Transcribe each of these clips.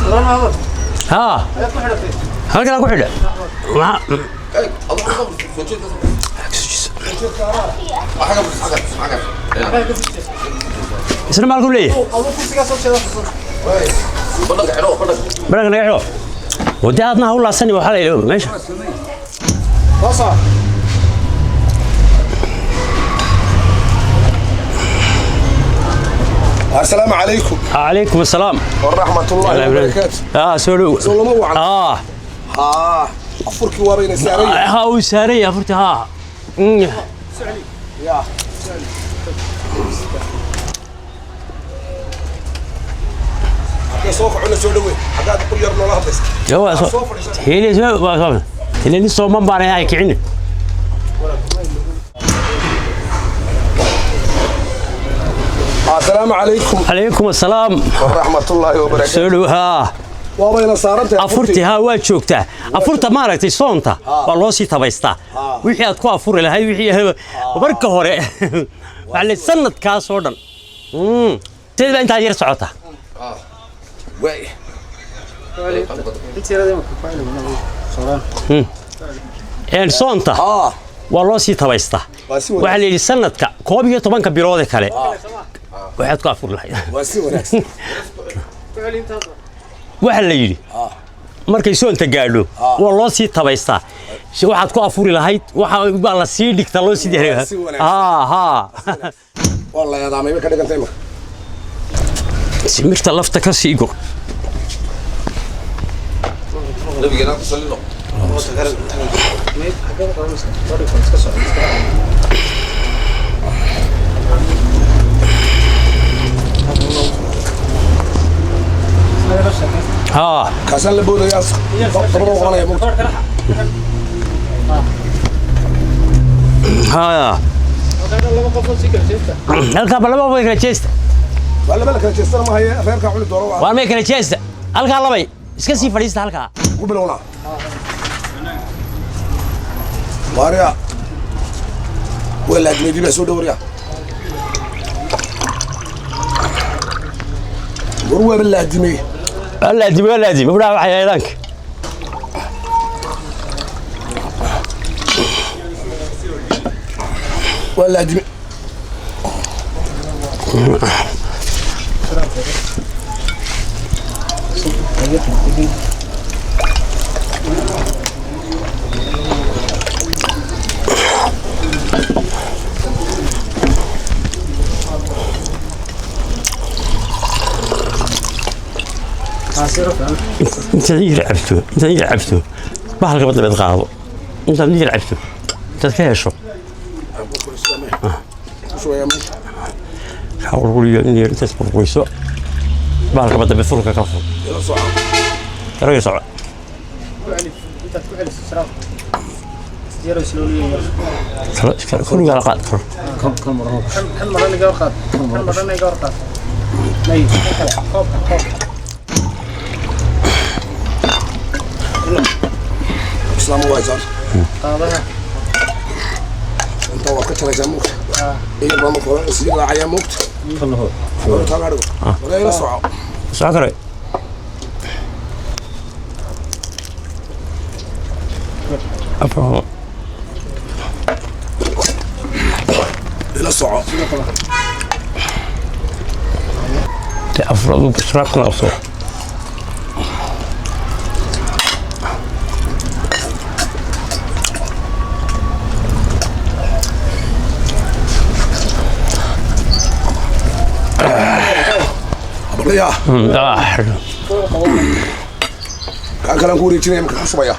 Haa, halkan ku xidha. Isna maalku leeyahay baranka naga xidho wadee aadna ha u laasani, waxaa la yidhi meesha. Asalaamu calaykum. Calaykum asalaam. Waraxmatullaahi wabarakaatu. Soo dhow. Soo lama wacan? Aa. Haa, afurkii waabayna saaran yahay. Ha, uu saaran yahay afurtii, haa. Ya. Haddee soo kacuna, soo dhawe, haddaad ku yar noola hadlaysa. Waa soo soo fadhiisan. Hili soo, waa soo hili nin sooman baan ahay, kicin. Asalaamu calaykum. Calaykum asalaam. Waraxmatullaahi wabarakaatu. Soo dhow, haa. Waabayna saaran tahay. Afurtii, haa, waa joogtaa afurta. Maaragtay, soonta waa loo sii tabaystaa wixii aad ku afuri lahayd, wixii marka hore waxaa la sanadkaas oo dhan. Sideed baa intaa yar socota. Waay. Soonta haa waa loo sii tabaystaa. Waa si wanaagsan. Waxaa la yidhi sanadka 11-ka biloode kale waxaad ku afuri lahayd. Waa si wanaagsan. Waxaa la yidhi markay soonta gaadho waa loo sii tabaystaa waxaad ku afuri lahayd, waxa baa la sii dhigtaa, loo sii Waa si wanaagsan. Haa haa. Waa la eedaamay, ma ka dhigantay marka? Simirta lafta ka sii gur. Nabigeena ku salino. Haa. Kaasaan la boodayaa, dabada qabanaya mugta. Haa, halkaa ba laba way kala jeesta. Waa laba la kala jeestana ma haye, reerkaa cuni doona waa. Waar may kala jeesta, halkaa labay iska sii fadhiista halkaa. Ku bilowna waarya, waa laadmeedii baa soo dhowrya. War waaba laadimey. Waa laadimay, waa laadimay budhaa waxay eedaanka. Waa laadimey. Intaad yar cabto, intaad yar cabto, bahalka badda qaado, intaad yar cabto, intaad ka hesho. Ku shubaya meesha. Ka qurquriyo in yar, intaad qurquriso bahalka badda furka ka fur. Ila soco. Yaraga soco. Kala kulligaa la qaad karo. Islaam waa haysaa, inta waad ka jaraysaa mugta, iyo baa marka hore sii raacayaa mugta. Hore taagaa dhigo. Wala ila soco. Soco kare. Afar. Ila soco. Afar aduu sharaabkana qabso. Abalaya. Ah. Kaa kalaan ku wareejinaya marka, ku shubaya.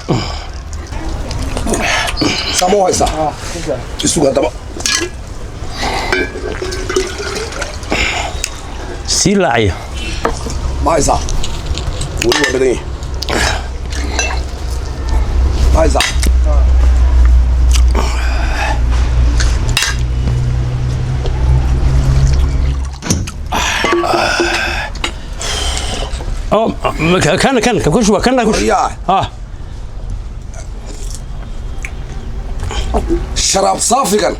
Saama u haysaa? Isugu haddaba. Sii laacaya. Ma haysaa? Weli waa badan yahay. Ma haysaa? Oo kan ku shuba, kana ku shuba. Yaa. Ah. Sharaab saafigan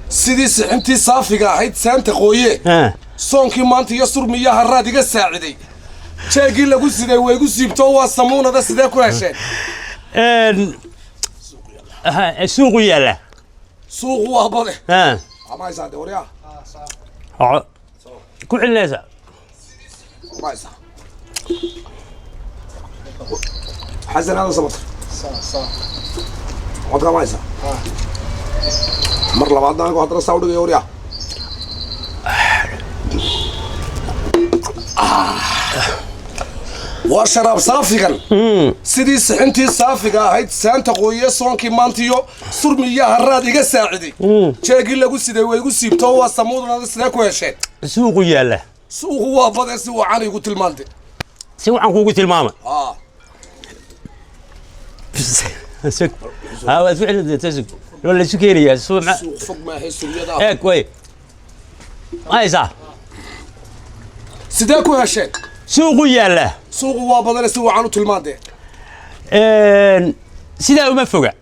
sidii sixintii saafiga ahayd saanta qooye. Ah. Soonkii maanta iyo surmiyaha raad iga saaciday. Jeegii lagu siday way igu siibto, waa samuunada, sidee ku hesheen? Suuqu yaalla. Suuqu waa bade. Ha. Ma haysaa de, waryaa? Ku celinaysa. Ma haysaa, Xasan Aadan Samatar? Codkaa ma haysaa? Mar labaadna anigu haddana saa udhigaya, waryaa. Waa sharaab saafigan sidii sixintii saafiga ahayd, saanta qooye, soonkii maantiyo surmiya haraad iga saaciday. Jeegii lagu siday way igu siibto, waa samuudnada, sidee ku hesheen? Suuqu yaalla. Suuqu waa bade, si wacan igu tilmaantay. Si waxaan kuugu tilmaamay. Sug. Ha, waad ku celin, sug, waa laysu keenayaa suuqa. Suuq fog maahay suryada. Eeg way ma haysaa. Sidee ku hesheen? Suuqu yaalla. Suuqu waa badane, si wacan u tilmaantee. Sidaa uma foga.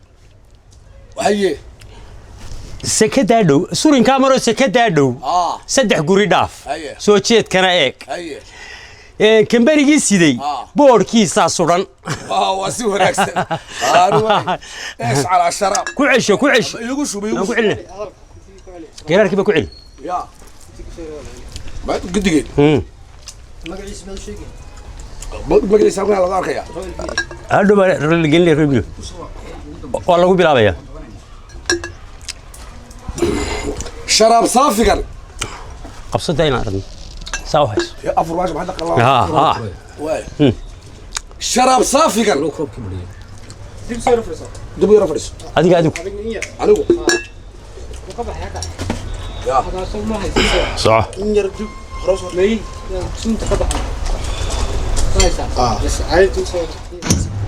Haye. Sekadaa dhow, surinkaa maroo, sekadaa dhow. Saddex guri dhaaf. Haye. Soo jeedkana eeg. Haye. Kambanigii siday boodhkiisaa sudan. Waa si wanaagsan. Eesh calaa sharaab. Ku cesho, ku cesho. Iigu shub, iigu Aan ku shub. celina, garaarkii baa ku celi. Ya ma gudigeed. Magaciisa halkan laga arkaya. Hadhow baa la gelinaya review. Waa lagu bilaabaya. Sharaab saafigan. Qabsada inaan aragno saa u hayso. Ya, afur baasha maxaa dhaqan? Ha ha. Waay, sharaab saafigan dib u yara fadhiiso. Adiga, adigu. Anigu ya. Soco.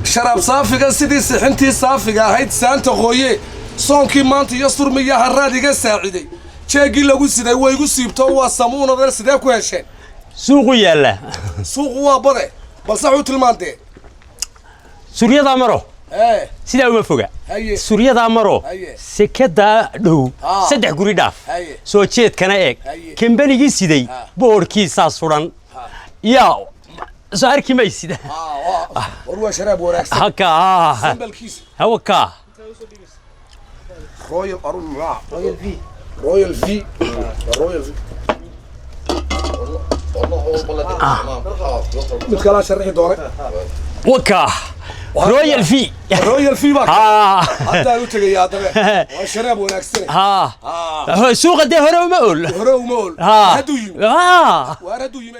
Sharaab saafigan sidii sixintii saafiga ahayd, saanta qooye, soonkii maanta iyo surmiya haraad iga saaciday. Jeegii lagu siday way igu siibto, waa samuunadeen, sidee ku hesheen? Suuqu yaalla. Suuqu waa bade, balse wuxuu tilmaantee. Suryadaa maro. Ee. Sidaa uma foga. Haye. Suryadaa maro. Haye. Sekadaa dhow. Saddex guri dhaaf. Haye. Soo jeedkana eeg. Haye. Kambanigii siday boodhkiisaa sudan, yaa soo arki maysid. War waa sharaab wanaagsan. Haka. Sambalkiisa. Hawaka. Royal arun muxuu Royal V, Royal V, Royal V. Mid kalaa sharixi doone. Waka Royal V. Royal V baa ha. Haddaan u tegaya haddaba, waa sharaab wanaagsan. Ha, suuqa dee hore uma ol. Hore uma ol. Ha. Hadduu yimi. Ha. Waar hadduu yimi.